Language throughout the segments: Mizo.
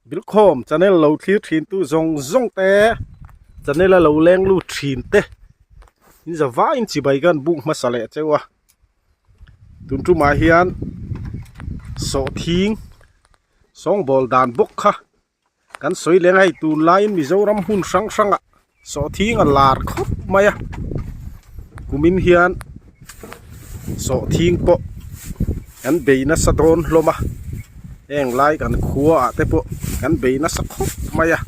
Bilkhawm channel lo thlir thin tu zawng zawng te channel a lo leng lut thin te in za vaiin chibai ka han buk hmasa leh cheu a tun tumah hian sawhthing sawngbawl dan bawk kha kan sawi leng a hei tunlaiin Mizoram hmun hrang hrangah sawhthing a lar khawp mai a kumin hian sawhthing pawh kan bei nasa dawn hlawm a heng lai kan khua ah te pawh kan bei nasa khawp mai a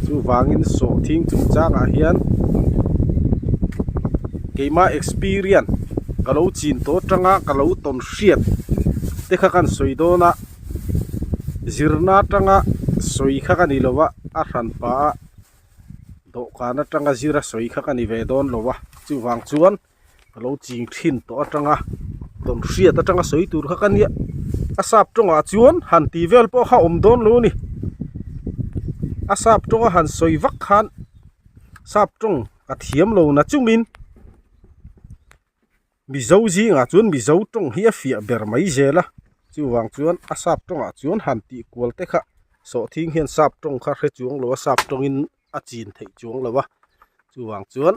chuvangin sawhthing chungchang ah hian keimah experience ka lo chin tawh atanga ka lo tawn hriat te kha kan sawi dawn a. Zirna atanga sawi kha ka ni lo a, a hran pah a dawhkan atanga zira sawi kha ka ni ve dawn lo a, chuvang chuan ka lo ching thin tawh atanga tawnhriat atanga sawi tur kha ka nia, a sap tawngah chuan han tih vel pawh kha awm dawn lo a ni, a sap tawnga han sawi vak khan sap tawng ka thiam lo na chungin. Mizo zingah chuan Mizo tawng hi a fiah ber mai zel a, chuvang chuan a sap tawngah chuan han tih kual te kha sawhthing hian sap tawng kha hre chuang lo a, sap tawngin a chin theih chuang lo a, chuvang chuan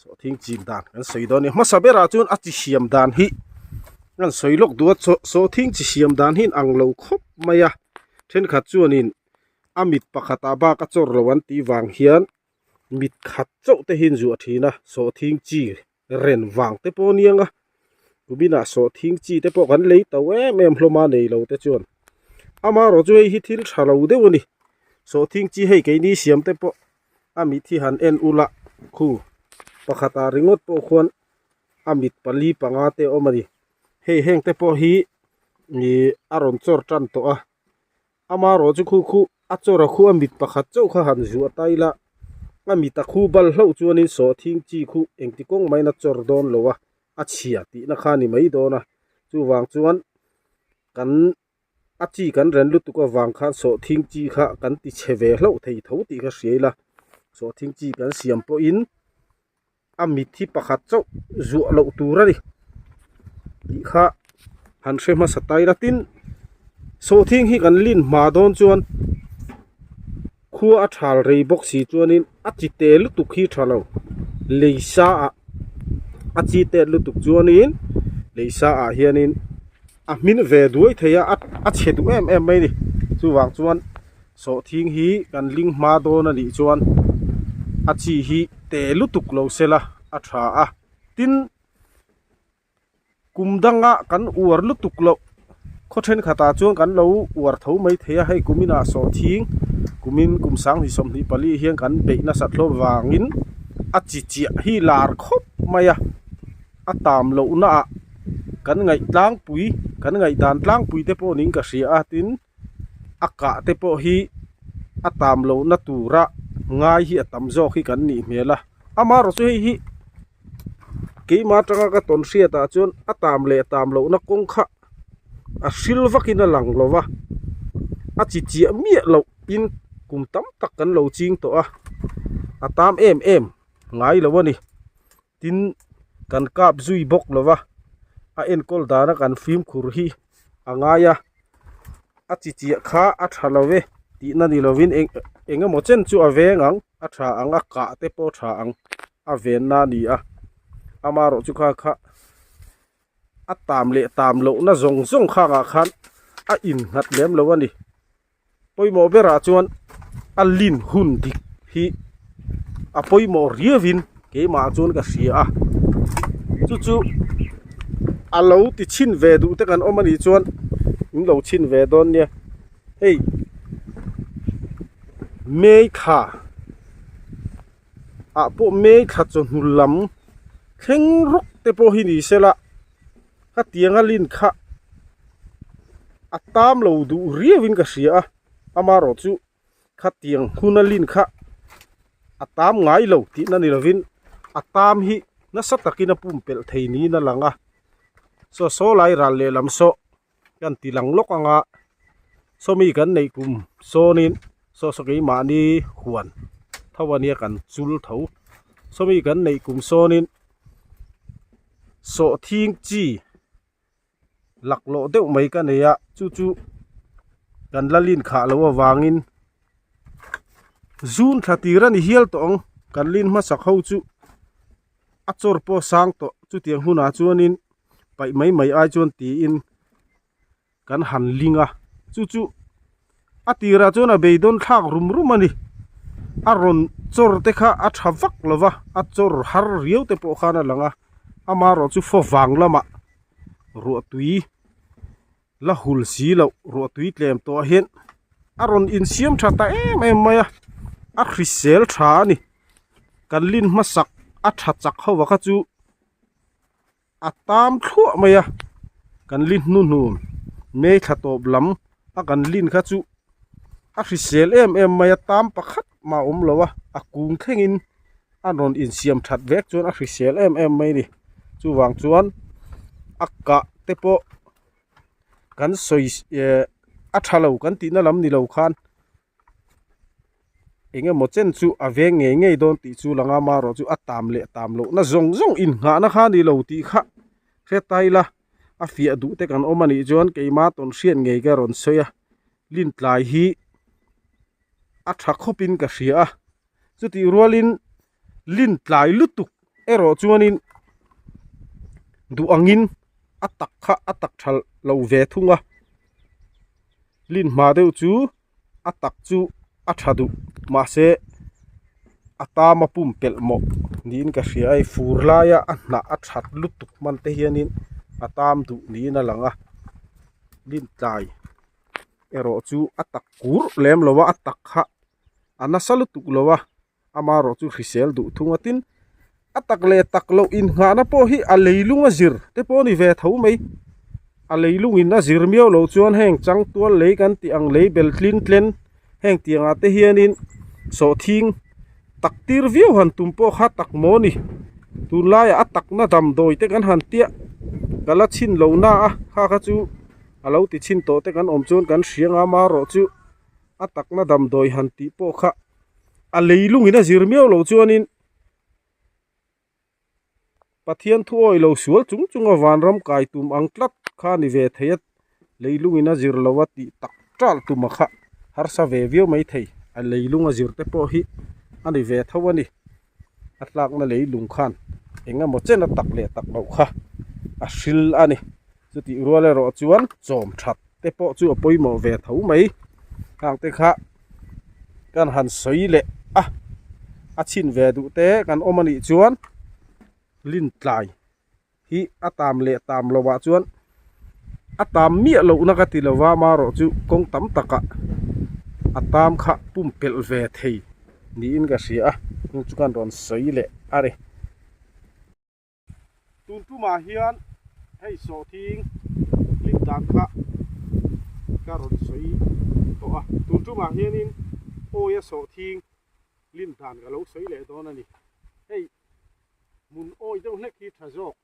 sawhthing chin dan kan sawi dawn a ni. Hmasa berah chuan a chi siam dan hi kan sawi lawk duh a, sawhthing chi siam dan hi an ang lo khawp mai a, thenkhat chuanin a mit pakhatah bak a chawr lo an tih vang hian mit khat chauh te hi an zuah thin a, sawhthing chi ren vang te pawh aniang a kuminah sawhthing chi te pawh kan lei to em em hlawm a nei lo te chuan amaherawh chu hei hi thil tha lo deuh a ni sawhthing chi hei keini siam te pawh a mit hi han en ula khu pakhatah ringawt pawh khuan a mit pali panga te a awm a ni hei heng te pawh hi ih a rawn chawr tan tawh a. Amaherawh chu khu khu a chawr a khu a mit pakhat chauh kha han zuah ta ila a mit a khu bal hlauh chuanin sawhthing chi khu engti kawng maiin a chawr dawn lo a, a chhia tihna kha a ni mai dawn a, chuvang chuan kan a chi kan ren lutuk avang khan sawhthing chi kha kan ti chhe ve hlauh thei tho tih kha hria ila sawhthing chi kan siam pawhin a mit hi pakhat chauh zuah loh tur a ni tih kha han hre hmasa ta ila tin sawhthing hi kan lin hma dawn chuan khua a thal rei bawk si chuanin a chi te lutuk hi tha lo lei sa ah a chi tet lutuk chuanin lei sa ah hianin a hmin ve duai thei a a chhe duh em em mai a ni chuvang chuan. Sawhthing hi kan ling hma dawn a nih chuan a chi hi te lutuk lo sela a tha a, tin kum danga kan uar lutuk loh khaw thenkhatah chuan kan lo uar tho mai thei a, hei kum inah sawhthing kumin kum sanghnih 24 hian kan beih nasat hlawm vangin a chi chiah hi lar khawp mai a, a tam lohna ah kan ngaih tlangpui kan ngaihdan tlangpui te pawh niin ka hria a, tin. a kah te pawh hi a tam lohna tura ngai hi a tam zawk hi kan nih hmel a amaherawh chu hei hi keimah atanga ka tawn hriat ah chuan a tam leh tam lohna kawng kha a hril vakin a lang lo va a chi chiah miah loh in kum tam tak kan lo ching tawh a a tam em em ngai lo a ni. Tin, kan kap zui bawk lo va, a enkawl dana kan fimkhur hi a ngai a, a chi chiah kha a tha lo e tihna ni lovin eng eng emaw chen chu a veng ang, a tha ang a kah te pawh a tha ang a venna a ni a, amaherawh chu kha kha a tam leh tam lohna zawng zawng khangah khan a innghat lem lo a ni. Pawimawh berah chuan a lin hun dik hi a pawimawh riauin keimah chuan ka hria a chu chu a lo ti chhin ve duh te kan awm anih chuan in lo chhin ve dawn nia hei May thla ah pawh May thla chawhnu lam thleng rawk te pawh hi ni sela. Ka tianga lin kha a tam lo duh riauin ka hria a, amaherawh chu khatiang huna lin kha a tam ngai lo tihna ni lovin a tam hi nasa takin a pumpelh thei niin a lang a, saw saw lai ral lehlam saw kan ti lang lawk anga sawmi kan neih kum sawnin saw saw keimahni huan tho ania kan chul tho sawmi kan neih kum sawnin. Sawhthing chi laklawh deuh mai ka nei a chu chu Kan la lin khah loh avangin zun thla tir a ni hial tawh ang kan lin hmasak ho chu a chawr pawh a sang tawh chutiang hunah chuanin paih mai mai ai chuan tiin kan han ling a chu chu a tirah chuan a beidawn thlak rum rum a ni a rawn chawr te kha a tha vak lo va a chawr har riau te pawh khan a lang a amaherawh chu faw vang lamah ruah tui la hul si loh ruah tui tlem tawh ah hian a rawn insiam tha ta em em mai a a hrisel tha a ni kan lin hmasak a tha chak ho a kha chu a tam thluah mai a kan li hnuhnun may thla tawp lam a kan lin kha chu a hrisel em em mai a tam pakhat mah a awm lo a a kung thlengin a rawn insiam that vek chuan a hrisel em em mai a ni chuvang chuan a kah te pawh kan sawi eh a tha lo kan tihna lam ni lo khan. Eng emaw chen chu a veng ngei ngei dawn tih chu langa marawh chu a tam leh tam loh na zawng zawng innghahna kha a ni lo tih kha hre ta ila a fiah duh te kan awm a nih chuan keima tawn hriat ngei ka rawn sawi a lintlai hi a tha khawpin ka hria a chutih rualin lintlai lutuk erawh chuanin duh angin a tak kha a tak tha lo ve thung a lin hma deuh chu a tak chu a tha duh mahse a tama pumpelh mawh niin ka hria a hei fur laia a hnah a that lutuk hman te hianin a tam duh niin a lang a lintlai erawh chu a tak kur lem lo a a tak kha a nasa lutuk lo a. Amaherawh chu hrisel duh thung a tin a tak leh tak loh innghahna pawh hi a leilung a zir te pawh a ni ve tho mai. A leilungin a zir miau loh chuan heng changtual lei kan tih ang lei bel tlin tlen heng tiangah te hianin sawhthing tak tir viau han tum pawh kha tak maw ni. Tunlaiah a takna damdawi te kan han tiah ka la chhin lo na a kha kha chu a lo ti chhin tawh te kan awm chuan kan hria nga amaherawh chu a takna damdawi han tih pawh kha a leilungin a zir miau lo chuanin Pathian thu awi lo sual chung chunga vanram kai tum ang tlat kha a ni ve thei a, leilungin a zir lo a tih tak tal tuma kha harsa ve viau mai thei, a leilung a zir te pawh hi a ni ve tho a ni, a tlakna leilung khan eng emaw chen a tak leh tak loh kha a hril a ni, chutih rual erawh chuan chawm that te pawh chu a pawimawh ve tho mai, khang te kha. Kan han sawi leh a, a chhin ve duh te kan awm a nih chuan lintlai hi a tam leh tam loh ah chuan a tam miah lohna ka ti lo va amaherawh chu kawng tam takah a tam kha pumpelh ve thei niin ka hria a chung chu kan rawn sawi leh a ni. Tun tumah hian hei sawhthing lim dan kha ka rawn sawi tawh a, tun tumah hianin awia sawhthing lim dan ka lo sawi leh dawn a ni. Hei hmun awi deuh hlek hi tha zawk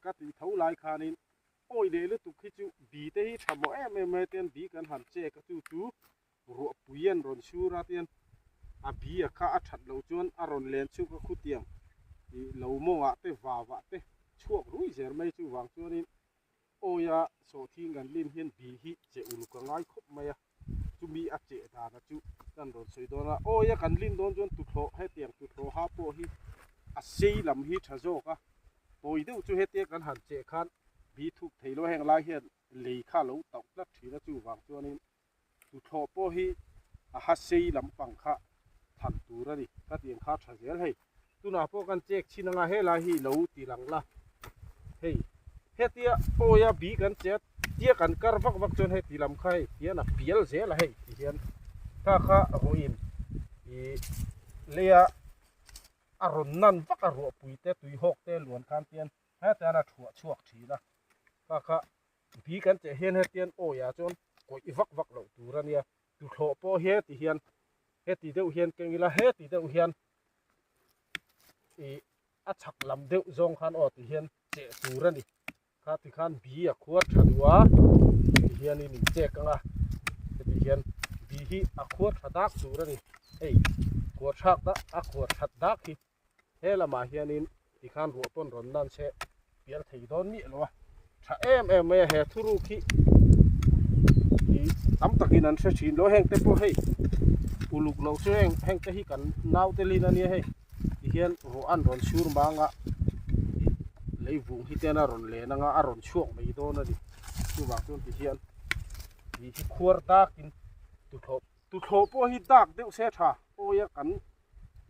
ka tih tho lai khanin awi leh lutuk hi chu bi te hi tha mawh em em mai a tian bi kan han check a chu chu ruahpui an rawn sur a tian a bi a kha a that loh chuan a rawn len chhuk a khutiang ih lo mawngah te vavah te chhuak rui zel mai chuvang chuanin awia sawhthing kan lim hian bi hi che uluk a ngai khawp mai a chumi a cheh dana chu kan rawn sawi dawn a awia kan lim dawn chuan tuthlawh hetiang tuthlawh ha pawh hi a sei lam hi tha zawk a tawi deuh chu hetia kan han cheh khan bi thuk thei lo heng lai hian lei kha a lo tauh tlat thin a chuvang chuanin Tuthlawh pawh hi a ha sei lampang kha than tur a ni. Ka tih ang kha tha zel hei. Tunah pawh kan check chhin anga helai hi lo ti lang la. Hei hetia awia bi kan che a tia kan kar vak vak chuan heti lam kha hei tian a pial zel a hei ti hian kha kha ruahin ih leia a rawn nan vak a ruahpui te tuihawk te luan khan tian hetian a thuah chhuak thin a kha kha Bi kan teh hian hetian awiah chuan kawih vak vak loh tur a nia, tuthlawh pawh heti hian heti deuh hian keng ila heti deuh hian ih a chhak lam deuh zawng khan aw ti hian cheh tur a ni, kha ti khan bi a khuar tha duh a ti hianin in chek ang a, heti hian bi hi a khuar tha dak tur a ni, hei khuar thlak dak a khuar that dak hi. He lamah hianin tikhan ruah pawn rawn nan che pial thei dawn miah lo a, tha em em mai a he thuruk hi ih. Tam takin an hre thin lo heng te pawh hei uluk loh chu heng heng te hi kan naute lin a nia hei tihian ruah an rawn sur mang a lei vung hi ten a rawn len anga a rawn chhuak mai dawn a ni chuvang chuan tihian tih hi khuar dakin tuthlawh tuthlawh pawh hi dak deuh se tha awia kan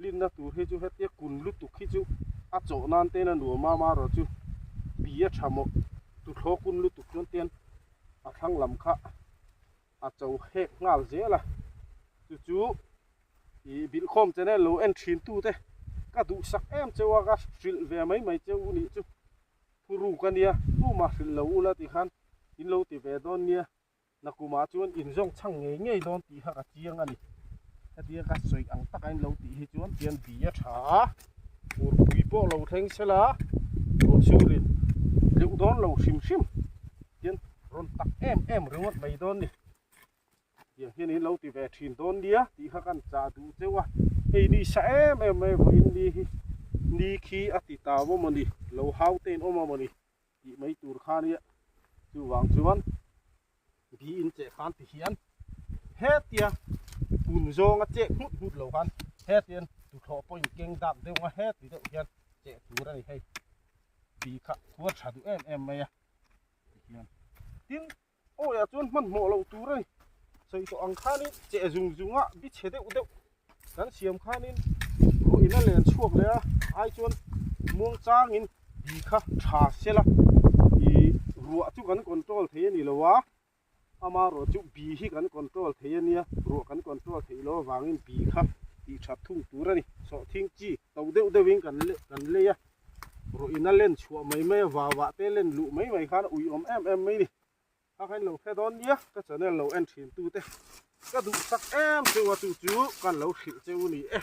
linna tur hi chu hetia kun lutuk hi chu a chawh nan ten a nuam a amaherawh chu pi a tha mawh tuthlawh kun lutuk chuan tian a thlang lam kha a cho hek nghal zel a chu chu ih bilhkhawm channel lo en thin tu te ka duhsak em cheu a ka hrilh ve mai mai cheu nih chu thuruk a nia tumah hrilh lo ula tikhan in lo ti ve dawn nia. Nakumah chuan inzawng chhang ngei ngei dawn tih kha ka chiang a ni. Hetia ka sawi ang taka in lo tih hi chuan tian bi a tha a, furpui pawh lo thleng sela ruah surin tleuh dawn lo hrim hrim tian rawn tak em em ringawt mai dawn ni. Tiang hian in lo ti ve thin dawn nia tih kha kan chah duh cheu a, hei ni sa em em mai vawiin ni hi ni khi a ti tau a mawni, lo hau te in awm a mawni. tih mai tur kha nia chuvang chuan bi in cheh khan ti hian hetia kun zawnga cheh nghut nghut lo khan hetian tuthlawh pawh in keng dak deuh a heti deuh hian cheh tur a ni hei bi kha khuar tha duh em em mai a ti hian tin awi ah chuan hmanhmawh loh tur a ni sawi tawh ang khanin cheh zung zung a bi chhe deuh deuh kan siam khanin ruah in a len chhuak leh a ai chuan muang changin bi kha tha sela ih ruah chu kan control thei a ni lo a ama ruah chu bi hi kan control thei a nia ruah kan control theih loh avangin bi kha tih that thung tur a ni sawhthing chi to deuh deuhin kan kan lei a ruah in a len chhuah mai mai a vauah te len luh mai mai khan a uiawm em em mai a ni. A kha in lo hre dawn nia ka channel lo en thin tu te ka duhsak em cheu a chu chu kan lo hrilh cheu ni e.